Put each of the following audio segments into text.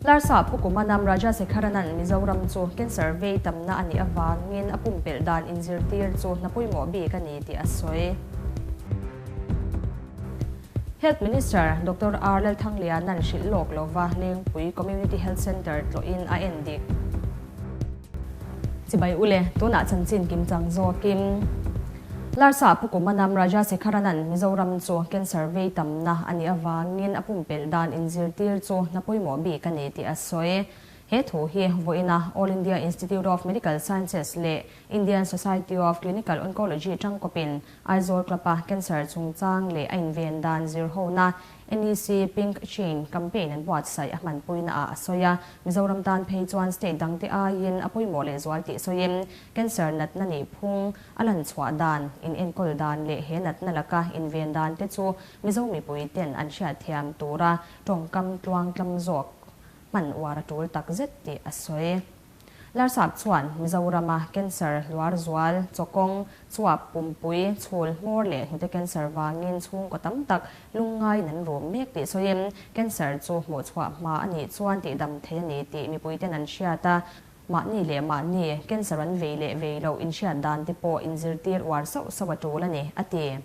Larsa Pu Kumanam Rajasekharanan Mizoram chu cancer vei tamna a nih avangin a pumpelh dan inzirtir chu hna pawimawh bik a ni tih a sawi. Health Minister Doctor R Lalthangliana'n hrilh lawk lova Lengpui Community Health Centre tlawhin a en dik. Chibai ule, tunah chanchin kimchang zawkin Larsa Pu Kumanam Rajasekharana'n Mizoram chu cancer vei tamna a nih avangin a pumpelh dan inzirtir chu hna pawimawh bik a ni tih a sawi. He thu hi vawiina All India Institute of Medical Sciences leh Indian Society of Clinical Oncology tangkawpin Aizawl Club-a cancer chungchang leh a inven dan zirhona NEC Pink Chain campaign an buatsaih a hmanpuina ah a sawi a. Mizoram tan phei chuan state dangte aiin a pawimawh lehzual tih sawiin cancer natna nih phung a lan chhuah dan, inenkawl dan leh he natna laka inven dan te chu Mizo mipui ten an hriatthiam tura tawngkam tluangtlam zawk hman uar a tul takzet tih a sawi. Larsap chuan Mizorama cancer hluar zual, chawkawng, chuap, pumpui, chhul, hmawr leh hnute cancer vangin chhungkaw tam tak lungngaiin an rum mek tih sawiin cancer chu hmuhchhuah hma a nih chuan tihdam thei a ni tih mipuiten an hriat a, mahni leh mahni cancer an vei leh vei loh inhriat dan te pawh inzirtir uar sauh sauh a tul a ni, a ti.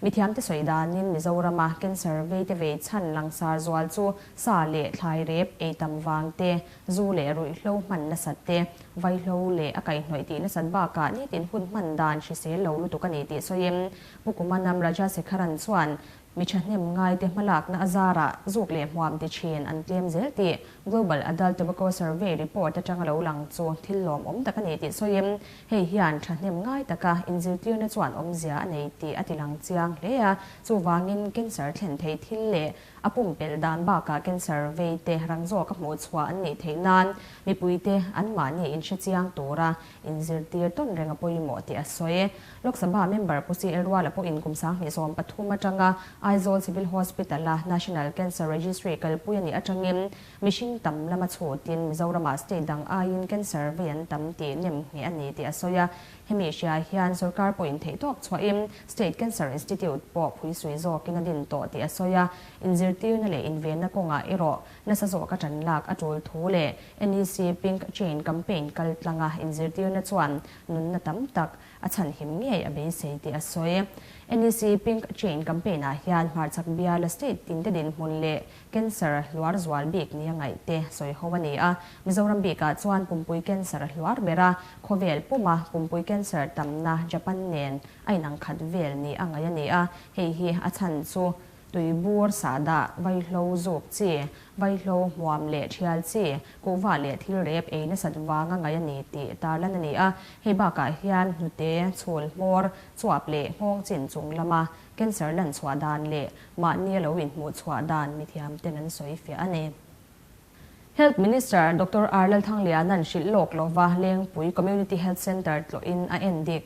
Mithiamte sawi danin Mizorama cancer veite vei chhan langsar zual chu sa leh thlai rep ei tam vang te, zu leh ruihhlo hman nasat te, vaihlo leh a kaihhnawih tih nasat bakah nitin hun hman dan hrisel lo lutuk a ni tih sawiin Pu Kumanam Rajasekharan chuan mi thahnem ngaite hmalakna a zarah zuk leh hmuam ti thin an tlem zel tih Global Adult Tobacco Survey report atanga lo lang chu thil lawmawm tak a ni tih sawiin hei hian thahnem ngai taka inzirtirna chuan awmzia a nei tih a tilang chiang hle a, chuvangin cancer thlen thei thil leh A pumpelh dan bakah cancer vei te rang zawk a hmuh chhuah an nih theih nan mipuite anmahni inhre chiang tura inzirtir tawn reng a pawimawh tih a sawi. Lok Sabha member Pu CL Ruala pawhin kum 2013 atanga Aizawl Civil Hospital-a National Cancer Registry kalpui a nih atangin mihring tam lama chhutin Mizoramah state dang aiin cancer vei an tam tih nem ngheh a ni tih a sawi a. Hemi hria hian sorkar pawhin theihtawp chhuahin State Cancer Institute pawh phuisui zawkin a din tawh tih a sawi a, inzirtirna leh invenna kawngah erawh nasa zawka tan lak a tul thu leh NEC Pink Chain Campaign kal tlanga inzirtirna chuan nunna tam tak a chhanhim ngei a beisei tih a sawi. NEC Pink Chain Campaign ah hian hmarchhak biala state tinte dinhmun leh Cancer hluar zual bik nia ngaih te sawi ho a ni a. Mizoram bikah chuan pumpui cancer hluar ber a, khawvel puma pumpui cancer tamna Japan nen a inang khat vel ni a ngaih a ni a. Hei hi a chhan chu tuibur sahdah, vaihlo zuk chi, vaihlo hmuam leh thial chi, kuhva leh thil rep ei nasat vanga ngaih a ni tih tarlan a ni a. Hei bakah hian hnute, chhul hmawr, chuap leh nghawng chin chung lama Cancer lan chhuah dan leh mahni a lo inhmuh chhuah dan mithiam ten an sawi fiah a ni. Health Minister Doctor R Lalthangliana'n hrilh lawk lova Lengpui Community Health Centre tlawhin a en dik.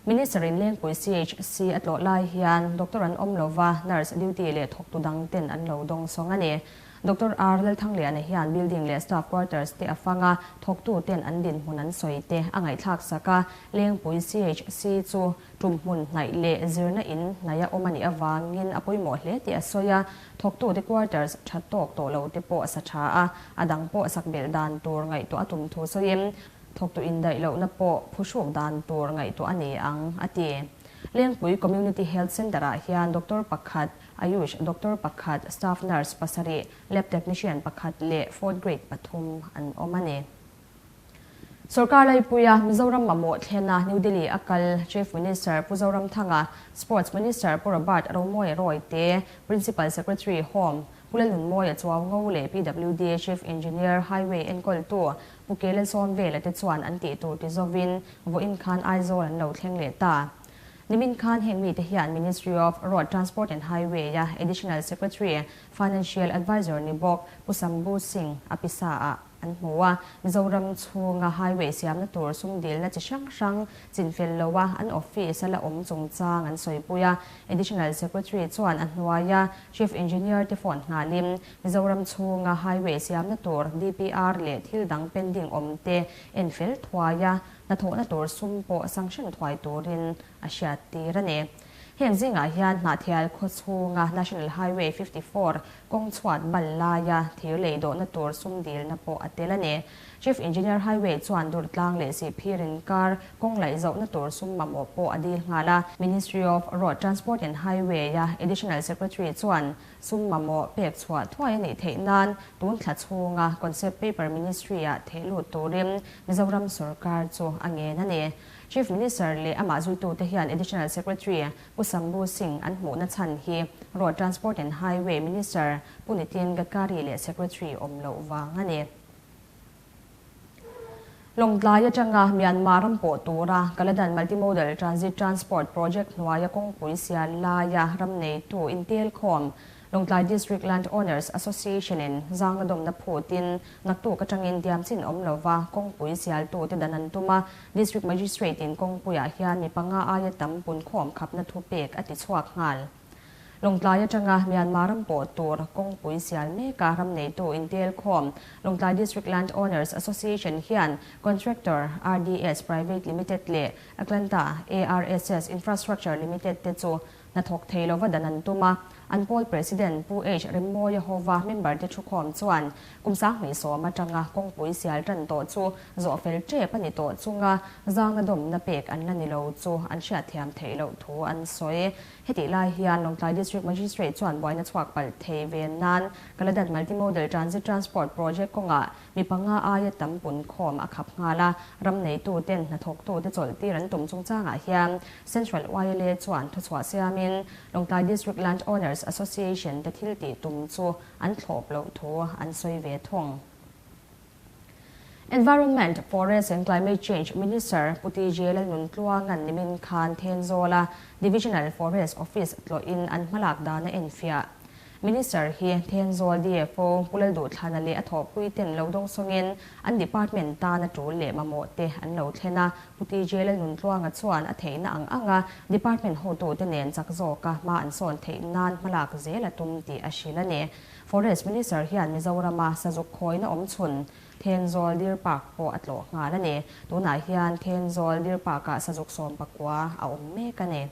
Minister in Lengpui CHC a tlawh lai hian doctor an awm lova nurse duty leh thawktu dang ten an lo dawng sawng a ni. Doctor R Lalthangliana hian building leh staff quarters te a fang a, thawktu ten an dinhmun an sawi te a ngaihthlak sak a, Lengpui CHC chu Tum hmun hnaih leh zirna in hnaih a awm a nih avangin a pawimawh hle tih a sawi a, thawktute quarters tha tawk tawh lo te pawh a sa tha a, a dang pawh sak belh dan tur ngaihtuah a tum thu sawiin thawktu indaih lohna pawh phuhruk dan tur ngaihtuah a ni ang, a ti. Lengpui Community Health Centre-ah hian doctor pakhat, Ayush doctor pakhat, staff nurse pasarih, lab technician pakhat leh fourth grade pathum an awm a ni. Sorkar laipuia Mizoram mamawh thlena New Delhi a kal Chief Minister Pu Zoramthanga, Sports Minister Pu Robert Romawia Royte, Principal Secretary Home Pu Lalnunmawia Chuaungo leh PWD Chief Engineer Highway enkawltu Pu Kele Sawmvela te chuan an tih tur ti zovin vawiin khan Aizawl an lo thleng leh ta. Nimin khan heng mite hian Ministry of Road Transport and Highway-a Additional Secretary, Financial Adviser ni bawk Pu Sambhu Singh a pisa ah an hmu a, Mizoram chhunga highway siamna tur sum dilna chi hrang hrang chinfel loa an office a la awm chungchang an sawipui a. Additional Secretary chuan a hnuaia Chief Engineer te phone nghalin Mizoram chhunga highway siamna tur DPR leh thil dang pending awm te enfel thuai a, hnathawhna tur sum pawh sanction thuai turin a hriattir a ni. Heng zingah hian Hnahthial khaw chhunga National Highway 54 kawng chhuat bal laia thir lei dawhna tur sum dilna pawh a tel a ni. Chief Engineer Highway chuan Durtlang leh Sihphir inkar kawng laih zohna tur sum mamawh pawh a dil nghal a. Ministry of Road Transport and Highway-a Additional Secretary chuan sum mamawh pek chhuah thuai a nih theih nan tun thla chhunga Concept Paper Ministry-ah theh lut turin Mizoram sorkar chu a ngen a ni. Chief Minister leh amah zuitute hian Additional Secretary Pu Sambhu Singh an hmuhna chhan hi Road Transport and Highway Minister Pu Nitin Gadkari leh Secretary awm loh vang a ni. Lawngtlai atanga Myanmar ram pawh tura Kaladan Multimodal Transit Transport Project hnuaia kawngpui sial laia ram neitu intelkhawm Lawngtlai District Land Owners Association-in zanga dawmna phutin naktuk atangin tiamchin awm lova kawngpui sialtute dan an tum a, District Magistrate-in kawngpuiah hian mi panga aia tam punkhawm khapna thupek a ti chhuak nghal. Lawngtlai atanga Myanmar ram pawh tur kawngpui sial meka ram neitu intelkhawm Lawngtlai District Land Owners Association hian Contractor RDS Private Limited leh Atlanta ARSS Infrastructure Limited te chu Hnathawk thei lova dan an tum a, an pawl President Pu H. Remmawia hova member te thukhawm chuan kum 2010 atanga kawngpui sial tan tawh chu zawh fel tep a ni tawh chunga zanga dawmna pek an la ni lo chu an hriatthiam theih loh thu an sawi. Hetih lai hian Lawngtlai District Magistrate chuan buaina chhuak palh thei ve nan Kaladan Multimodal Transit Transport Project kawngah Mi panga aia tam punkhawm a khap nghal a, ram neituten hnathawktute chawlhtir an tum chungchangah hian Central YLA chuan thuchhuah siamin Lawngtlai District Land Owners Association te thil tih tum chu an thlawp loh thu an sawi ve thung. Environment, Forest and Climate Change Minister Pu TJ Lalnuntluanga'n nimin khan Thenzawla Divisional Forest Office tlawhin an hmalak dan a enfiah. Minister hi Thenzawl DFO Pu Lalduhthlana leh a thawhpui ten lo dawng sawngin an department tan a tul leh mamawh te an lo thlen a. Pu TJ Lalnuntluanga chuan a theihna ang anga department hotute nen chak zawka hma an sawn theih nan hmalak zel a tum tih a hrilh a ni. Forest Minister hian Mizorama sazuk khawina awm chhun Thenzawl Deer Park pawh a tlawh nghal a ni. Tunah hian Thenzawl Deer Park-ah sazuk 19 a awm mek a ni.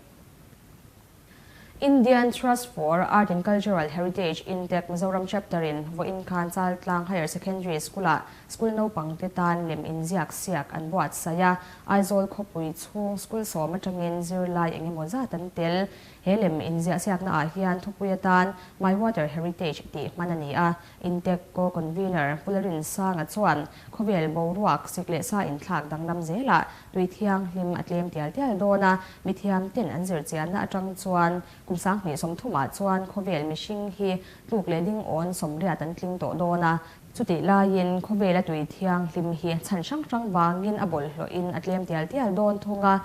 Indian Trust for Art and Cultural Heritage, INTACH, Mizoram Chapter in vawiin khan Chaltlang Higher Secondary School-ah school naupangte tan lem inziak siak an buatsaih a, Aizawl khawpui chhung school sawm atangin zirlai eng emaw zat an tel. He lem inziah siakna ah hian thupui atan My Water Heritage tih hman a ni a, INTACH Co-Convener Pu Lalrinsanga chuan khawvel boruak sik leh sa inthlak danglam zelah Tui thianghlim a tlem tial tial dawn a, mithiam ten an zir chianna atang chuan kum 2030 ah chuan khawvel mihring hi tluk leh ding awn 80 an tling tawh dawn a. Chutih laiin khawvela tui thianghlim hi chhan hrang hrang vangin a bawlhhlawhin a tlem tial tial dawn thung a,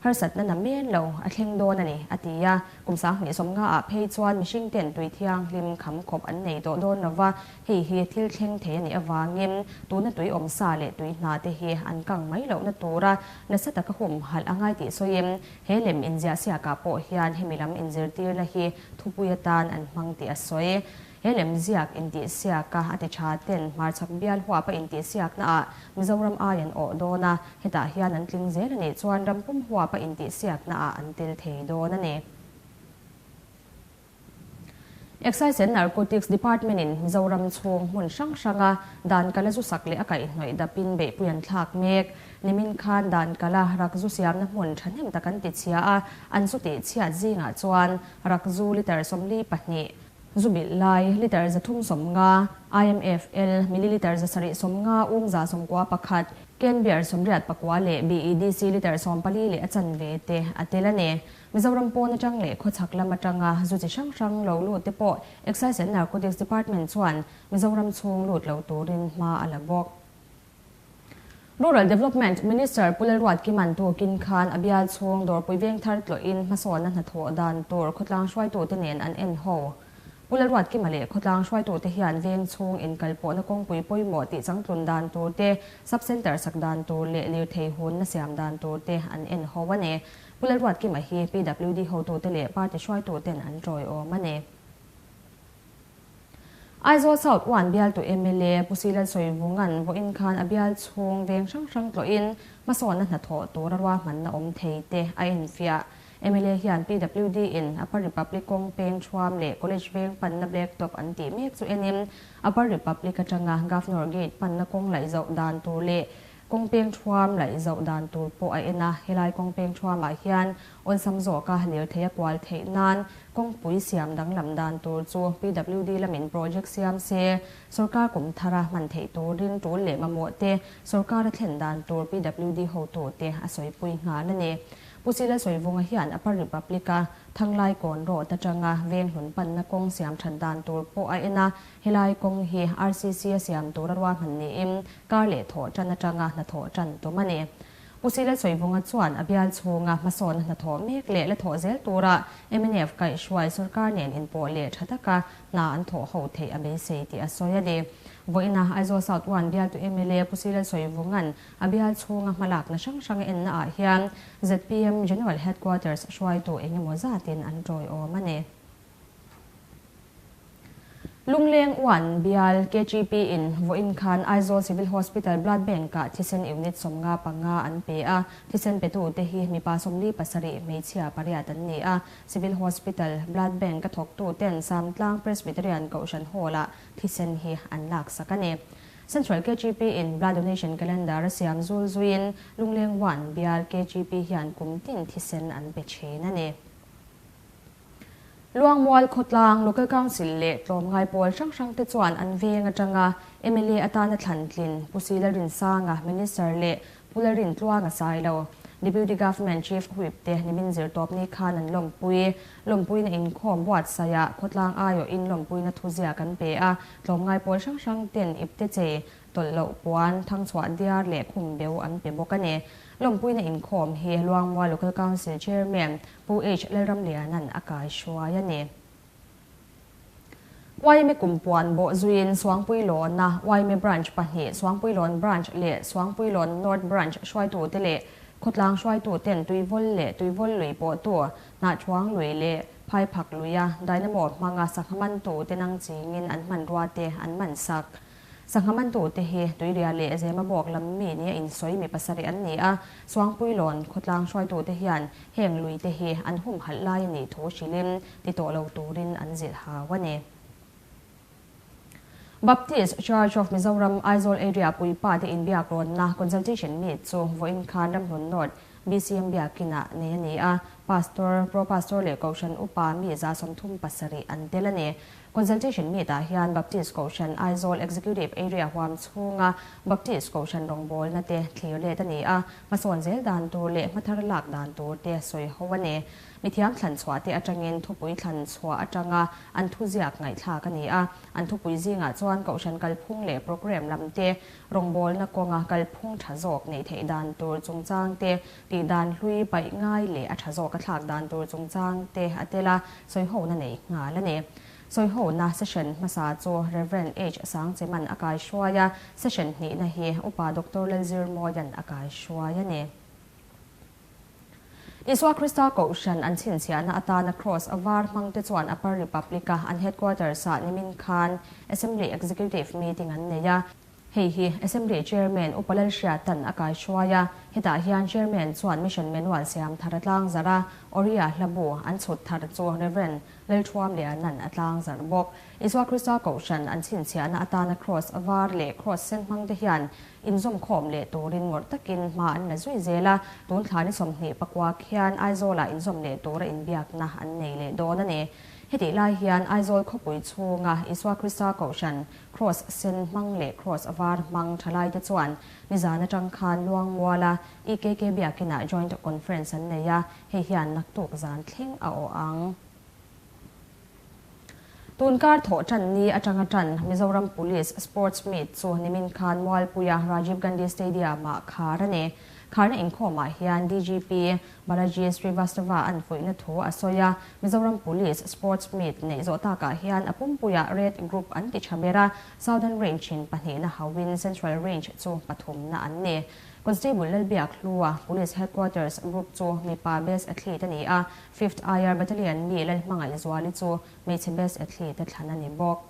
harsatna na men lo a thleng dawn a ni, a ti a. Kum 2050 ah phei chuan mihring ten tui thianghlim kham khawp an nei tawh dawn lova, Hei hi thil thleng thei a nih avangin tuna tui awm sa leh tui hna te hi an kang mai lohna tura nasa taka humhalh a ngai tih sawiin he lem inziah siakah pawh hian hemi lam inzirtirna hi thupui atan an hmang tih a sawi. He lem ziak intihsiaka a ti tha ten hmarchhak bial huapa intihsiaknaah Mizoram ai an awh dawn a, hetah hian an tling zel a nih chuan ram pum huapa intihsiaknaah an tel thei dawn a ni. Excise and Narcotics Department-in Mizoram chhung hmun hrang hranga dan kala zu sak leh a kaihhnawih dapin beihpui an thlak mek. Nimin khan dan kala rak zu siamna hmun thahnem tak an tichhia a, an zu tihchhiat zingah chuan rak zu litre 42, zu bilh lai litre 350, IMFL millilitre 750, um 91, can beer 89 leh BEDC litre 14 leh a chanve te a tel a ni. Mizoram pawn atang leh khawchhak lam atanga zu chi hrang hrang lo lut te pawh Excise and Narcotics Department chuan Mizoram chhung lut lo turin hma a la bawk. Rural Development Minister Pu Lalruatkima'n tukin khan a bial chhung dawrpui veng thar tlawhin hmasawnna hnathawh dan tur khawtlang hruaitute nen an en ho. Pu Lalruatkima leh khawtlang hruaitute hian veng chhung inkalpawhna kawngpui pawimawh tih changtlun dan tur te, sub-centre sak dan tur leh lirthei hunna siam dan tur te an en ho a ni. Pu Lalruatkima hi PWD hotute leh party hruaituten an tawiawm a ni. Aizawl South 1 bialtu mla Pu Silan Sawivunga'n vawiin khan a bial chhung veng hrang hrang tlawhin hmasawnna hnathawh tura ruahmanna awm thei te a enfiah. Mla hian PWD in Upper Republic kawng peng thuam leh College veng panna Black Top an tih mek chu enin Upper Republic atanga Governor Gate panna kawng laih zauh dan tur leh Kawng peng thuam laih zauh dan tur pawh a en a, helai kawng peng thuamah hian awlsam zawka lirthei a kual theih nan kawngpui siam danglam dan tur chu PWD lamin project siam se, sawrkar kum thara hman theih turin tul leh mamawh te sawrkar a thlen dan tur PWD hotute a sawipui nghal a ni. Pu Sila Sawivunga hian Upper Republic-a Thanglai Kawn Road atanga Venghlun panna kawng siam that dan tur pawh a en a, Helai kawng hi RCC a siam tura ruahman niin kar leh thawh tan atanga hnathawh tan tum a ni. Pu Sila Sawivunga chuan a bial chhunga hmasawnna hnathawh mek leh la thawh zel tura mnf kaihhruai sawrkar nen inpawh leh tha taka hna an thawh ho theih a beisei tih a sawi a ni. Vawiina Aizawl South One bialtu mla Pu Sila Sawivunga'n a bial chhunga hmalakna hrang hrang a enna ah hian zpm General Headquarters hruaitu engemaw zatin an tawiawm a ni. Lungleng Uan bial KGP in vawiin khan Aizawl Civil Hospital Blood Bank-ah thisen unit 55 an pe a, thisen petute hi mipa 47, hmeichhia pariat an ni a. Civil Hospital Blood Bank-a thawktuten Samtlang Presbyterian Kohhran Hall-ah thisen hi an laksak a ni. Central KGP in Blood Donation Calendar a siam zul zuiin Lungleng Uan bial KGP hian kum tin thisen an pe thin a ni. Luangmual khawtlang, Local Council leh tlawmngai pawl hrang hrangte chuan an veng atanga mla atana thlan tlin Pu Si Lalrinsanga, Minister leh Pu Lalrintluanga Sailo, Deputy Government Chief Whip te nimin zirtawpni khan an lawmpui. Lawmpuina inkhawm buatsaihah khawtlang aiawhin lawmpuina thuziak an pe a, tlawmngai pawl hrang hrangten ipte chei Tawlh loh puan, thangchhuah diar leh khum beu an pe bawk a ni. Lawmpuina inkhawm hi Luangmual Local Council Chairman Pu H Lalramliana'n a kai hruai a ni. Yma kumpuan bawh zuiin Suangpuilawna yma Branch pahnih, Suangpuilawn Branch leh Suangpuilawn North Branch hruaitute leh khawtlang hruaituten Tuivawl leh Tuivawl lui pawhtu Hnahṭhuang lui leh Phaiphak luia Dynamo hmanga sangha mantute nang chingin an hmanruate an mansak. Sangha mantute hi Tuiria leh Zemabawk lam mi nia insawi mi pasarih an ni a, Suangpuilawn khawtlang hruaitute hian heng luite hi an humhalh lai a nih thu hrilhin ti tawh lo turin an zilh hau a ni. Baptist Church of Mizoram Aizawl Area puipa te inbiak rawnna Consultation Meet chu vawiin khan Ramhlun North BCM biakinah nei a ni a, Pastor, Pro Pastor leh Kohhran Upa mi 37 an tel a ni. Consultation Meet ah hian Baptist Kohhran Aizawl Executive Area huam chhunga Baptist Kohhran rawngbawlna te thlir let a ni a, hmasawn zel dan tur leh hmathar lak dan tur te sawi ho a ni. Mithiam thlan chhuah te atangin thupui thlan chhuah atanga an thuziak ngaihthlak a ni a, an thupui zingah chuan Kohhran kalphung leh programme lam te, rawngbawlna kawnga kalphung tha zawk neih theih dan tur chungchang te, tih dan hlui paih ngai leh a tha zawk a thlak dan tur chungchang te a tel a, sawihona nei nghal a ni. Sawihona session hmasa chu Rev. H. Sangcheman a kaihruai a, session hnihna hi Upa Doctor Lalzirmawia'n a kaihruai a ni. Isua Krista Kohhran an chhinchhiahna atana Kraws a var hmangte chuan Upper Republic-a an headquarters-ah nimin khan Assembly Executive Meeting an nei a. Hei hi Assembly Chairman Upa Lalhriata'n a kaihruai a, hetah hian Chairman chuan Mission Manual siam thar a tlangzarh a, Oriya hlabu an chhut thar chu Rev. Lalthuamliana'n a tlangzarh bawk. Isua Krista Kohhran an chhinchhiahna atana Kraws var leh Kraws sen hmangte hian inzawmkhawm leh turin ngawrh takin hma an la zui zel a, tun thla ni 29 khian Aizawlah inzawm leh tura inbiakna an nei leh dawn a ni. Hetih lai hian Aizawl khawpui chhunga Isua Krista Kohhran Kraws sen hmang leh Kraws var hmang thalaite chuan nizan atang khan Luangmuala EKK biakinah Joint Conference an nei a, hei hian naktuk zan thleng a awh ang. Tunkar thawh tan ni atanga tan Mizoram Police Sports Meet chu nimin khan Mualpuia Rajiv Gandhi Stadium-ah khar a ni. Kharna inkhawmah hian DGP Balaji Srivastava an fuihna thu a sawi a, Mizoram Police Sports Meet neih zawh takah hian a pumpuiah Red Group an ti tha ber a, Southern Range-in pahnihna hauhin Central Range chu pathumna an ni. Constable Lalbiak Hlua, Police Headquarters Group chu mipa Best Athlete a ni a, Fifth IR Battalion mi Lalhmangaih Zuali chu hmeichhe Best Athlete a thlan a ni bawk.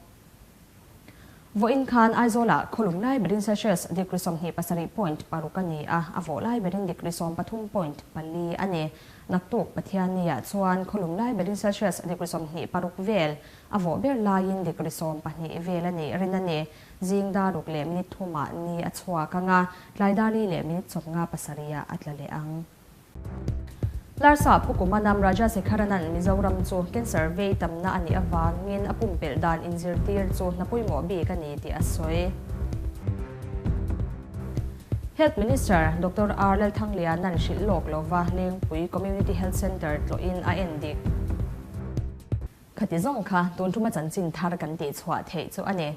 Vawiin khan Aizawlah khawlum lai berin Celsius degree 27 point paruk a ni a, a vawh lai berin degree 13 point pali a ni. Naktuk Pathianni-ah chuan khawlum lai berin Celsius degree 26 vel, a vawh ber laiin degree 12 vel a nih rin a ni. Zing dar ruk leh minute thumah ni a chhuak ang a, tlai dar li leh minute 50 pasarihah a tla leh ang. Larsa Pu Kumanam Rajasekharana'n Mizoram chu cancer vei tamna a nih avangin a pumpelh dan inzirtir chu hna pawimawh bik a ni tih a sawi. Health Minister Doctor R Lalthangliana'n hrilh lawk lova Lengpui Community Health Centre tlawhin a en dik. Khati zawng kha tun thuma chanchin thar kan tihchhuah theih chu a ni.